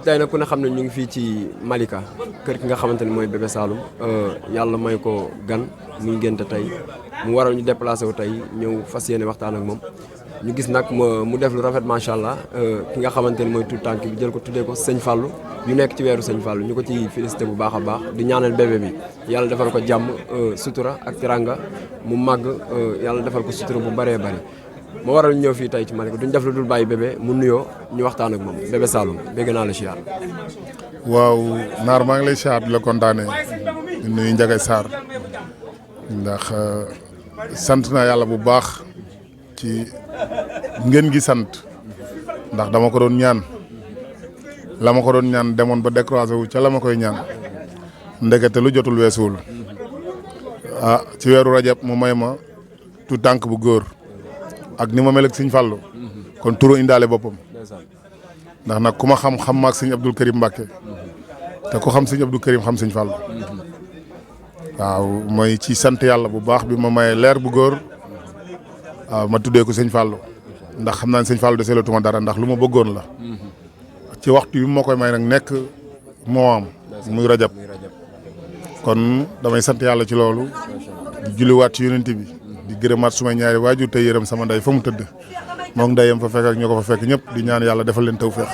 tey nag ku ne xam ne ñu ngi fii ci Malika kër ki nga xamante ni mooy Bébé Saloum yàlla may ko gan muy ngénte tey mu waral ñu déplacé wu tey ñëw fas yéene waxtaan ak moom ñu gis nag mu def lu rafet macha allah ki nga xamante ni mooy tout tànk bi jël ko tuddee ko sëñ Fallou ñu nekk ci weeru sëñ Fallou ñu ko ci félicité bu baax a baax di ñaanal bébé bi yàlla defal ko jàmm sutura ak tiranga mu màgg yàlla defal ko sutura bu bëree bëri moo waral ñu ñëw fii tey ci Malika duñ def lu dul bàyyi bébé mu nuyoo ñu waxtaan ak moom Bébé Saloum bégg naa la siyaar. waaw naar maa ngi lay siyaar di la kontaanee di nuyu Ndiaga Sarr ndax sant naa yàlla bu baax ci ngeen gi sant ndax dama ko doon ñaan la ma ko doon ñaan demoon ba décroisé wu ca la ma koy ñaan ndekete lu jotul weesuwul ci weeru rajab mu may ma tu tànk bu góor ak ni ma mel ak sëñ Fallou kon turu indaale boppam ndax nag ku ma xam ma ak sëñ Abdou Karim Mbacke te ku xam sëñ Abdou Karim xam sëñ Fallou waaw mooy ci sant yàlla bu baax bi ma may leer bu góor waaw ma tuddee ko sëñ Fallou ndax xam naa ne sëñ Fallou deseelatuma dara ndax lu ma bëggoon la ci waxtu bi moo koy may nag nekk moo am muy rajab kon damay sant yàlla ci loolu di julliwaat ci yonent bi di gërëmaat sumay ñaari waajur te yërëm sama ndey fa mu tëdd moom ndeyam fa fekk ak ñoo ko fa fekk ñëpp di ñaan yàlla defal leen tawfeex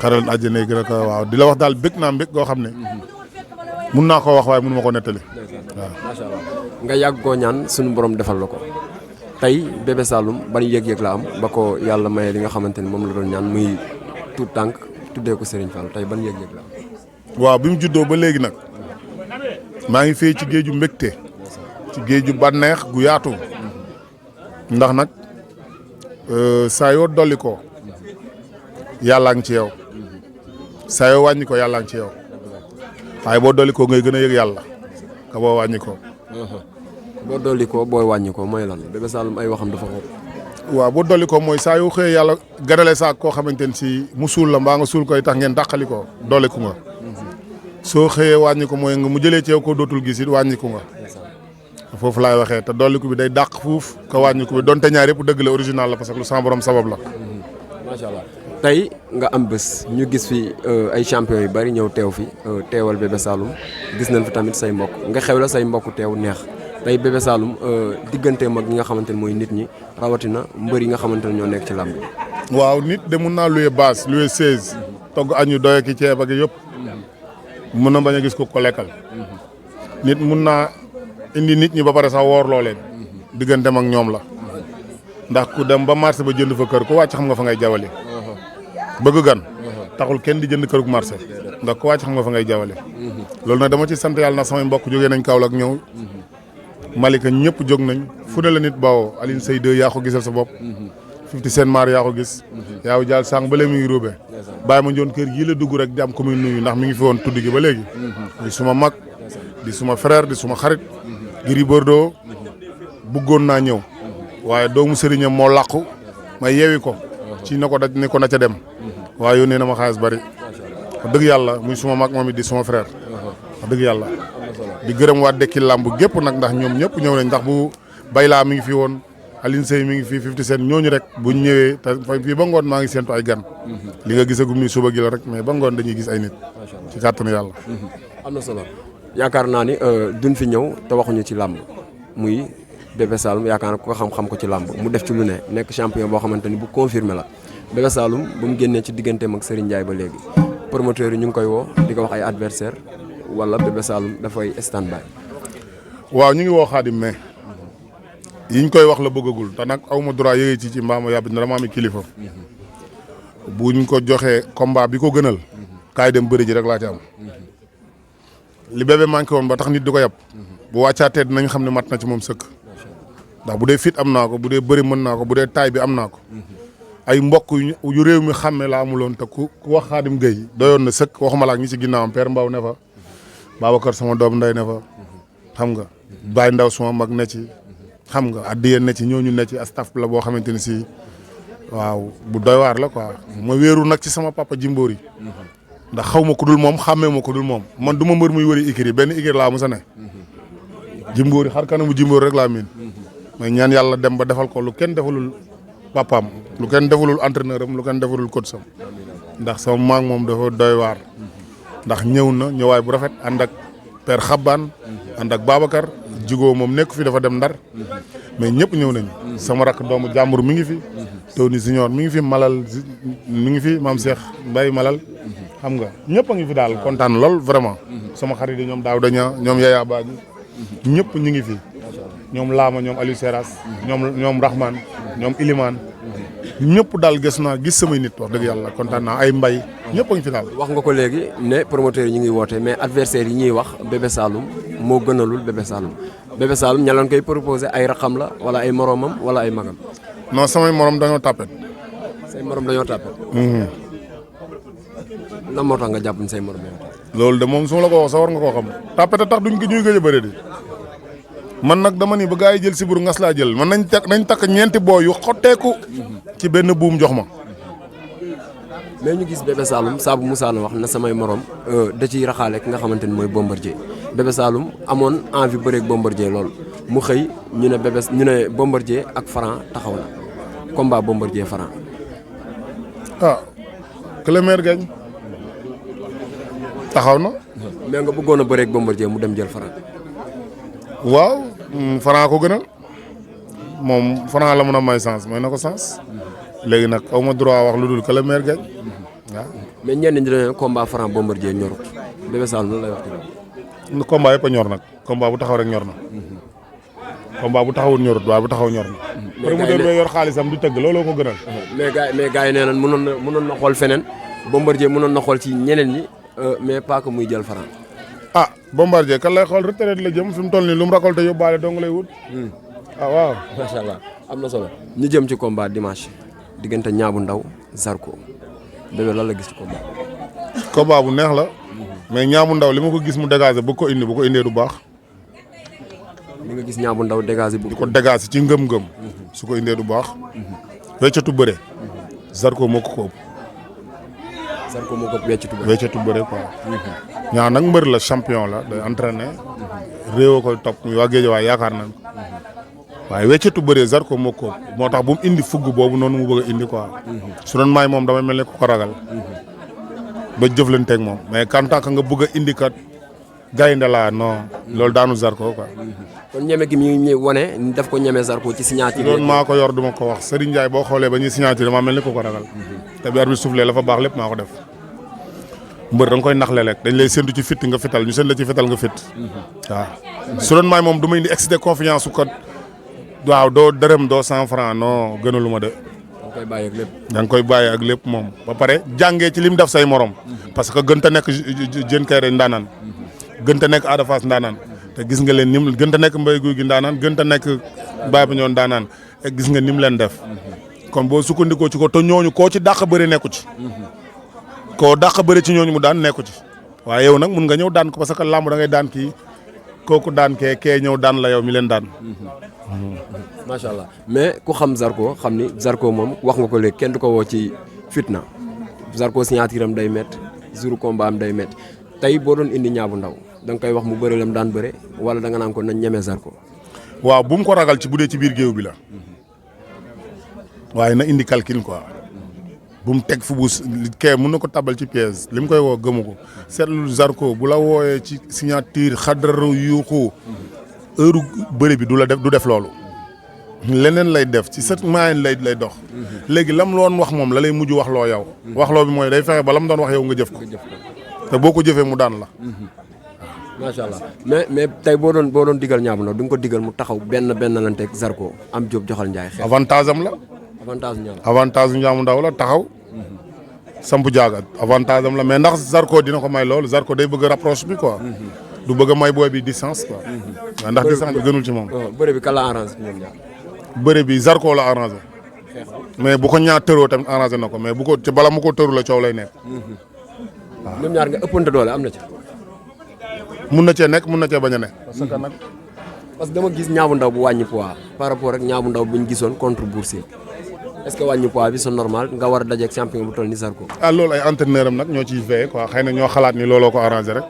xaral leen àjjana yi gën a ko waaw di la wax daal bëgg naa mbég goo xam ne mun naa koo wax waaye mënu ma ko nettali waaw. macha allah nga yàgg koo ñaan suñu borom defal la ko tey Bébé Saloum ban yëg-yëg la am ba ko yàlla maye li nga xamante ni moom la doon ñaan muy tout tànk tuddee ko Serigne Fallou tey ban yëg-yëg la am. waaw bi mu juddoo ba léegi nag maa ngi fii ci géeju mbégte ci géeju bànneex gu yaatu ndax nag saa yoo dolli ko yàllaa ngi ci yow saa yoo wàññi ko yàllaa ngi ci yow waaye boo dolli ko ngay gën a yëg yàlla ka boo wàññi ko. boo dolli ko booy wàññi ko mooy lan Bébé Saloum ay waxam dafa xóot. waaw boo dolli ko mooy saa yoo xëyee yàlla ganale saa koo xamante ne si mu suul la mbaa nga suul koy tax ngeen dàqali ko dolliku nga soo xëyee wàññi ko mooy nga mu jëlee ci yow ko dootul gis it wàññiku nga foofu laay waxee te dolliku bi day dàq fuuf ka wàññiku bi donte ñaar yëpp dëgg la original la parce que lu sama borom sabab la. macha allah tey nga am bés ñu gis fi ay champion yu bari ñëw teew fi teewal Bébé Saloum gis nañ fi tamit say mbokk nga xew la say mbokk teew neex tey Bébé Saloum digganteem ak ñi nga xamante ne mooy nit ñi rawatina mbër yi nga xamante ne ñoo nekk ci làmb bi. waaw nit de mun naa louer base louer 16 togg añu doye ki ceeb ak yëpp mun na bañ a gis ko lekkal nit mun naa indi nit ñi ba pare sax woor loo leen digganteem ak ñoom la ndax ku dem ba marché ba jënd fa kër ku wàcc xam nga fa ngay jawali bëgg gan taxul kenn di jënd kërug marché ndax ku wàcc xam nga fa ngay jawali loolu nag dama ci sant yàlla na samay mbokk jógee nañ Kaolack ñëw Malika ñëpp jóg nañ fu ne la nit bawoo Aline Sey 2 yaa ko gisal sa bopp 50 Cent maar yaa ko gis yaaw jaal sànq ba léegi mi ngi ruube bàyyi ma njoon kër gii la dugg rek di am ko muy nuyu ndax mi ngi fi woon tudd gi ba léegi di suma mag di suma frère di suma xarit Gris Bordeaux bëggoon naa ñëw waaye doomu sëriñam moo làqu ma yeewi ko ci na ko daj ne ko na ca dem waaye yónnee na ma xaalis bari wax dëgg yàlla muy suma mag moom it di suma frère wax dëgg yàlla di gërëm waa Dekki làmb gépp nag ndax ñoom ñëpp ñëw nañ ndax bu Bayla mi ngi fi woon Aline Sey mi ngi fi 50 Cent ñooñu rek buñ ñëwee te fii ba ngoon maa ngi séentu ay gan li nga gisagum ni suba gi la rek mais ba ngoon dañuy gis ay nit ci kàttanu yàlla. am na solo yaakaar naa ni duñ fi ñëw te waxuñu ci làmb muy Bébé Saloum yaakaar naa ku ko xam-xam ko ci làmb mu def ci lu ne nekk champion boo xamante ni bu confirmé la Bébé Saloum bu mu génnee ci digganteem ak Serigne Ndiaye ba léegi promoteur yi ñu ngi koy woo di ko wax ay adversaire wala Bébé Saloum dafay stand by. waaw ñu ngi woo Xaadim mais yiñ koy wax la bëggagul te nag aw ma droit yëgee ci mbaama yàbbi na dama am kilifa buñ ko joxee combat bi ko gënal kaay dem bëri ji rek laa ci am li bébé manqué woon ba tax nit di ko yab bu wàccaatee dinañ xam ne mat na ci moom sëkk ndax bu dee fit am naa ko bu dee bëri mën naa ko bu dee taay bi am naa ko ay mbokk yu réew mi xàmme la amuloon te ku wax Xaadim Gueye doyoon na sëkk waxuma la ak ñi ci ginnaawam Père Mbaw ne fa Babacar sama doom nday ne fa xam nga Baye Ndaw suma mag ne ci xam nga addiye ne ci ñooñu ne ci staff la boo xamante ni si waaw bu doy waar la quoi ma wéeru nag ci sama papa Jimbori ndax xaw ma ku dul moom xàmmee ma ku dul moom man du ma mbër muy wëri ikiri benn ikiri laa mos a ne Jimbori xar kanamu Jimbori rek laa miin may ñaan yàlla dem ba defal ko lu kenn defalul papaam lu kenn defalul entraîneur am lu kenn defalul coach am ndax sama maag moom dafa doy waar ndax ñëw na ñëwaay bu rafet ànd ak père Xabbaan ànd ak Babacar jigoo moom nekk fi dafa dem Ndar mais ñëpp ñëw nañu sama rakk doomu jàmbur mi ngi fi Tony Signor mi ngi fi Malal mi ngi fi maam Cheikh Mbaye Malal xam nga ñëpp a ngi fi daal kontaan lool vraiment sama xarit yi ñoom daaw daña ñoom Yaya Badji ñëpp ñu ngi fi ñoom Lama ñoom Aliou Seras ñoom Rahman ñoom Ilimane ñëpp daal gis samay nit wax dëgg yàlla kontaan naa ay mbay ñëpp a ngi fi daal. wax nga ko léegi ne promoteurs yi ñu ngi woote mais adversaires yi ñuy wax Bébé Saloum moo gënalul Bébé Saloum Bébé Saloum ña leen koy proposé ay raqam la wala ay moromam wala ay magam. non samay morom dañoo tàppet. say morom dañoo tàppet. lan moo tax nga jàpp ni say morom dañoo tàppet. loolu de moom su ma la ko wax sax war nga koo xam tàppet a tax duñ ko ñuy gëj a bëri de man nag dama ni ba gaa yi jël si buru ngas laa jël man nañ takk ñeenti boo yu xotteeku ci benn buum jox ma. mais ñu gis Bébé Saloum saabu Moussa na wax na samay morom da ciy raxaale ki nga xamante ni mooy Bombardier Bébé Saloum amoon envie bëreeg Bombardier lool mu xëy ñu ne Bombardier ak Franc taxaw na combat Bombardier Franc. que le maire gagne taxaw na. mais nga bëggoon a bëreeg Bombardier mu dem jël Franc. waaw Franc ko gënal moom Franc la mën a may sens may na ko sens léegi nag aw ma droit wax lu dul que le maire gagne waaw. mais ñenn ñi dañu ne combat Franc Bombardier ñorut Bébé Saloum lan lay wax ci combat yëpp a ñor nag combat bu taxaw rek ñor na. combat bu taxawul ñorut waaye bu taxaw ñor na. promoteur bi yor xaalisam du tëgg looloo ko gënal. mais gars yi nee nañ mënoon na xool feneen Bombardier mënoon na xool ci ñeneen ñi mais pas que muy jël Franc. Bombardier kan lay xool retraite la jëm fi mu toll nii lu mu récolté yóbbaale dong lay wut. waaw. macha allah am na solo. ñu jëm ci combat dimanche diggante Niang Ndaw Zarko Bébé lan la gis ci combat. combat bu neex la. mais Niang Ndaw li ma ko gis mu dégagé bu ko indee du baax. li nga gis Niang Ndaw dégagé bu ko dégagé ci ngëm-ngëm. su ko indee du baax. weccatu bëre. Zarko moo ko ëpp. Zarko moo ko ëpp weccatu bëre quoi. Niang nag mbër la champion la day entraîné. réew koy topp waa Géejawaay yaakaar nañ ko. waaye weccatu bëree Zarko moo ko ëpp moo tax bu mu indi fugg boobu noonu mu bëgg a indi quoi. su doon maay moom damay mel ne ku ko ragal. ba jëflanteeg moom mais en tant que nga bëgg a indi kat gaynde laa non loolu daanu Zarko quoi. kon ñeme gi mi ngi wane ni daf ko ñeme Zarko ci signature. loolu maa ko yor duma ko wax Serigne Ndiaye boo xoolee ba ñuy signature maa mel ni ku ko ragal. te bi arbitre bi soufflé la fa baax lépp maa ko def. mbër da nga koy naxle rek dañ lay séntu ci fit nga fital ñu seen la ci fital nga fit. waaw su doon maay moom du ma indi excès de confiance su kat waaw doo dërëm doo 100 francs non gënalu ma de. da nga koy bàyyi ak lépp. da nga koy bàyyi ak lépp moom ba pare jàngee ci lim def say morom. parce que gën ta nekk Diène Kaïré ndaanaan. gën ta nekk Ada Fass ndaanaan. te gis nga leen nim gën ta nekk Mbaye Gouy Gui ndaanaan gën ta nekk Baye Mandione ndaanaan et gis nga nim leen def. kon boo sukkandikoo ci ko te ñooñu koo ci dàq bëri nekku ci. koo dàq bëri ci ñooñu mu daan nekku ci. waaye yow nag mun nga ñëw daan ko parce que làmb da ngay daan kii kooku daan kee ñëw daan la yow mi leen daan. macha allah mais ku xam Zarko xam ni Zarko moom wax nga ko léegi kenn du ko woo ci fitna Zarko signature am day métti jour combat am day métti tey boo doon indi Niang Ndaw da nga koy wax mu bëre lam daan bëre wala da nga naan ko nañ ñeme Zarko. waaw bu mu ko ragal ci bu dee ci biir géew bi la. waaye na indi calcul quoi. bu mu teg fu bu kee mun na ko tabal ci pièce li mu koy woo gëmu ko seetlu Zarko bu la wooyee ci signature xadaru yuuxu heure bëri bi du def loolu. leneen lay def ci sa maayin lay dox. léegi lam loon wax moom la lay mujj wax loo yow. wax loo bi mooy day fexe ba lam doon wax yow nga jëf ko. te boo ko jëfee mu daan la. macha allah mais tey boo doon digal Niang Ndaw du nga ko digal mu taxaw benn lanteeg Zarko am Diop joxal Ndiaye xeex. avantage am la. avantage Niang Ndaw la taxaw. samp jaaga avantage am la mais ndax Zarko dina ko may loolu Zarko day bëgg rapproche bi quoi. du bëgg a may booy bi distance quoi. waaw ndax distance bi gënul ci moom. bëre bi kan la arrangé ñoom ñaar. bëre bi Zarko la arrangé. mais bu ko ñaar tëroo tamit arrangé na ko mais bu ko ci bala mu ko tëru la coow lay nekk. waaw ñoom ñaar nga ëppante doole am na ci. mun na cee nekk mun na cee bañ a nekk. parce que dama gis Niang Ndaw bu wàññi poids par rapport ak Niang Ndaw bu ñu gisoon contre Bour Sine est-ce que wàññi poids bi c'est normal nga war a dajeeg champion bu toll ni Zarko. loolu ay entraîneur am nag ñoo ciy veillé quoi xëy na ñoo xalaat ni looloo ko arrangé rek.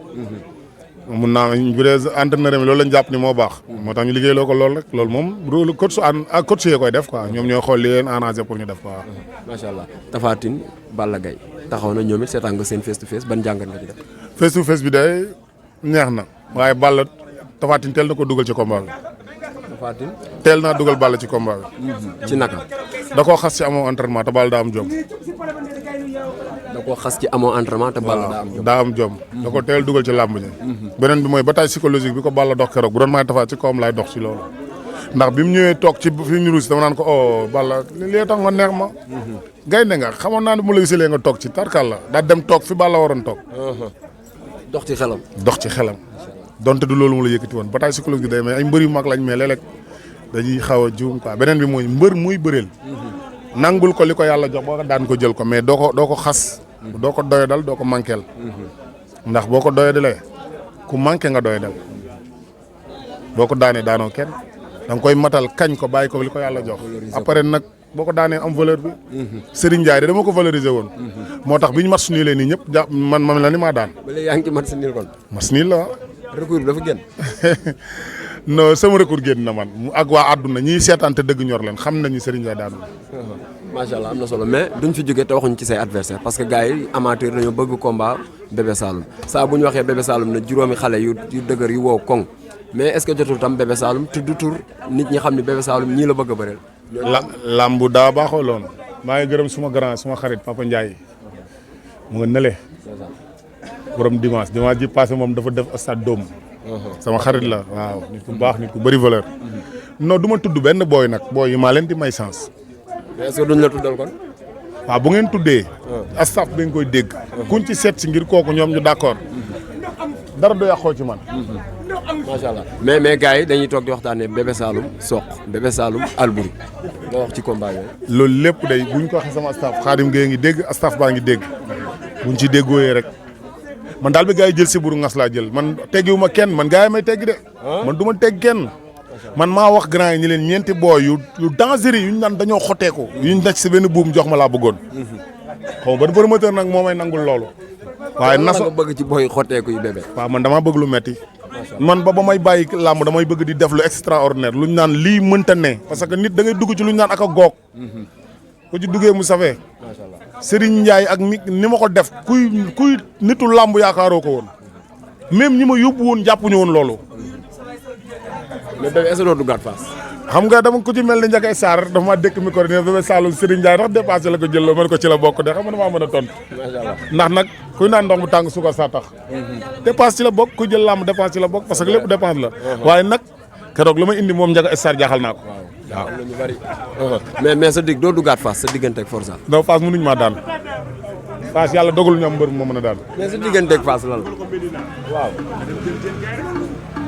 mun naa bu dee entraîneur mi loolu lañ jàpp ni moo baax. moo tax ñu liggéeyloo ko loolu rek loolu moom rôle coach su coach yee koy def quoi ñoom ñooy xool li leen arrangé pour ñu def quoi. macha allah Tapha Tine Balla Gaye taxaw na ñoom it seetaan nga seen face to face ban jàngat nga ci def. face to face bi day neex na waaye Balla Tapha Tine teel na ko dugal ci combat bi. Tapha Tine teel naa dugal Balla ci combat bi. ci naka. da koo xas ci amoo entraînement te Balla daa am jom. da koo xas ci amoo entraînement te Balla daa am jom. da ko teel dugal ci làmb ji. beneen bi mooy bataille psychologique bi ko Balla dox keroog bu doon may Tapha ci kawam laay dox ci loolu. ndax bi mu ñëwee toog ci fi ñu ruus dama naan ko oh Balla li tax nga neex ma. gaynde nga xamoon naa ne bu la gisalee nga toog ci tarkal la daa dem toog fi Balla waroon toog. dox ci xelam. dox ci xelam. donte du loolu mu la yëkkati woon bataille psychologique day may ay mbër yu mag lañ mais léeg-léeg dañuy xaw a juum quoi beneen bi mooy mbër muy bëreel. nangul ko li ko yàlla jox boo ko daan ko jël ko mais doo ko xas. doo ko doyadal doo ko manqueel. ndax boo ko doyadalee ku manqué nga doyadal boo ko daanee daanoo kenn da nga koy matal kañ ko bàyyi ko li ko yàlla jox. après nag boo ko daanee am valeur bi. Serigne Ndiaye de dama ko valoriser woon. moo tax bi ñu match nii leen nii ñëpp ja man la ni maa daan. ba léegi yaa ngi ci match nii kon. match nii la recours bi dafa génn. non sama recours génn na man ak waa àdduna ñiy seetaan te dëgg ñor leen xam nañu Serigne Ndiaye daanu. macha allah am na solo mais duñ fi jógee te waxuñ ci say adversaire parce que gars yi amateur dañoo bëgg combat Bébé Saloum saa bu ñu waxee Bébé Saloum ne juróomi xale yu dëgër yu wow koŋ mais est ce que jotul tam Bébé Saloum tudd tur nit ñi xam ni Bébé Saloum ñii la bëgg a bëreel. lambu daa baaxoo loon maa ngi gërëm suma grand suma xarit Papa Ndiaye mu nga nële borom dimanche ji passé moom dafa def stade Dôme. sama xarit la waaw nit ku baax nit ku bëri valeur. non du ma tudd benn booy nag booy yi maa leen di may chance. mais est ce que duñ la tuddal kon. waaw bu ngeen tuddee. staff bi nga koy dégg. kuñ ci seet si ngir kooku ñoom ñu d'accord. dara du yàqoo ci man. macha allah mais gars yi dañuy toog di waxtaanee Bébé Saloum Sokh Bébé Saloum Albouri nga wax ci combat yooyu. loolu lépp day buñ ko waxee sama staff Khadim Gueye ngi dégg staff baa ngi dégg buñ ci déggooyee rek man daal bi gars yi jël si buru ngas laa jël man teggiwuma kenn man gars yi may teggi de. man du ma tegg kenn. man maa wax grand yi ñi leen ñeenti booy yu dangereux yu ñu naan dañoo xoteeku. yu ñu daj si benn buum jox ma laa bëggoon. xaw ma ban promoteur nag moo may nangul loolu. waaye naso nga bëgg ci booy xoteeku yu Bébé. waaw man damaa bëgg lu metti man ba may bàyyi làmb damay bëgg di def lu extraordinaire lu ñu naan lii mënta ne parce que nit da ngay dugg ci lu ñu naan ak a goog. ku ci duggee mu safee. macha allah Serigne Ndiaye ak ni ma ko def kuy nitu làmb yaakaaroo ko woon même ñi ma yóbbu woon jàppuñu woon loolu. mais Bébé est-ce que doo duggaat Fass. xam nga dama ko ci mel ni Ndiaye Sarr dafa maa dëkk micro ne Bébé Saloum Serigne Ndiaye ndax dépassé la ko jël loo mën ko ci la bokk de xam nga damaa mën a tontu. macha allah ndax nag kuy naan ndox mu tàng suukar saa tax. dépense ci la bokk ku jël làmb dépense ci la bokk parce que lépp dépense la. waaye nag keroog la ma indi moom Ndiaye Sarr jaaxal naa ko. waaw am na ñu bari. mais sa doo duggaat Fass sa digganteeg Forza. non Fass mënuñ maa daan Fass yàlla dogal ñu am mbër moo mën a daan. mais sa digganteeg Fass lan la. waaw.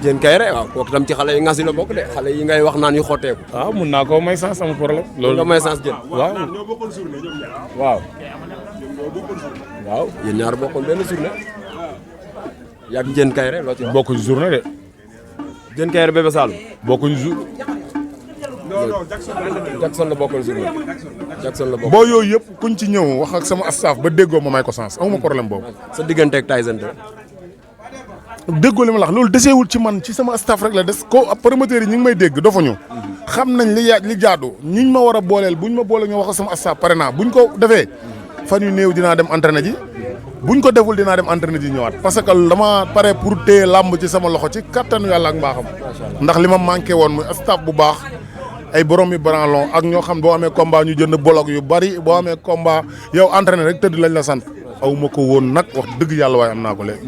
Diène Kaïré waaw kooku tam ci xale yi ngas yi la bokk de xale yi ngay wax naan yu xotteeku. waaw mun naa koo may sens sama problème. loolu nga may sens Diène. waaw. waaw yéen ñaar bokkoon benn journée. yaa ngi Diène Kaïré loo ci wax. bokkuñ journée de. Diène Kaïré Bébé Saloum. bokkuñ jour. Jackson la bokkoon journée. Jackson la bokkoon. boo yooyu yëpp kuñ ci ñëw wax ak sama staff ba déggoo ma may ko sens amuma problème boobu. sa digganteeg Tyson de. déggoo li ma la wax loolu deseewul ci man ci sama staff rek la des ko promoteurs yi ñu ngi may dégg dofuñu xam nañ li jaadu ñiñ ma war a booleel buñ ma boole ñoo wax ak sama staff pare naa buñ ko defee fan yu néew dinaa dem entraîné ji buñ ko deful dinaa dem entraîné ji ñëwaat parce que dama pare pour téye làmb ci sama loxo ci kattanu yàlla ak mbaaxam ndax li ma manqué woon muy staff bu baax ay borom yi branlon ak ñoo xam boo amee combat ñu jënd bolok yu bari boo amee combat yow entraîné rek tëdd lañ la sant aw ma ko woon nag wax dëgg yàlla waaye am naa ko léegi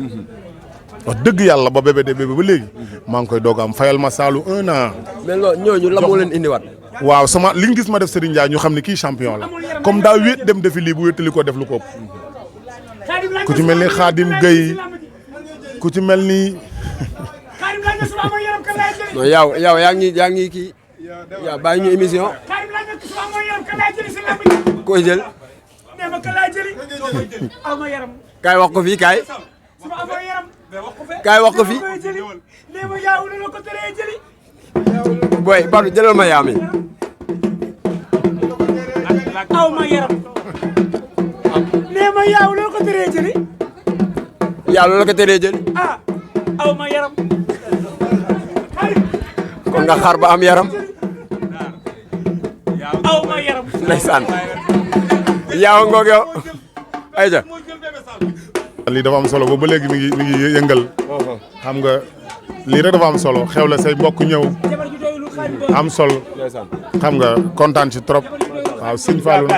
wax dëgg yàlla ba bébé ba léegi maa ngi koy doog am fayal ma saalu 1 an. mais loolu ñooñu la moo leen indiwaat. waaw sama li ñu gis ma def Serigne Ndiaye ñu xam ne kii champion la comme daa wéet dem defi lii bu wéetali ko def lu ko ëpp ku ci mel ni Khadim Gueye ku ci mel ni. non yow yaa ngi kii yow bàyyi ñu émission. koy jël. kaay wax ko fii kaay. kaay wax ko fii. booy Badou jëlal ma yaa mi. aw ma yaram. nee ma yaaw loolu ko teree jëli. yaa loolu ko teree jëli. ah aw ma nga xar ba am yaram aw ma yaram ndeysaan yaaw ngoog yow ayja lii dafa am solo ba léegi mi ngi yëngal xam nga lii rek dafa am solo xew la say mbokk ñëw am solo xam nga kontaan ci trop waaw Sëñ Fallou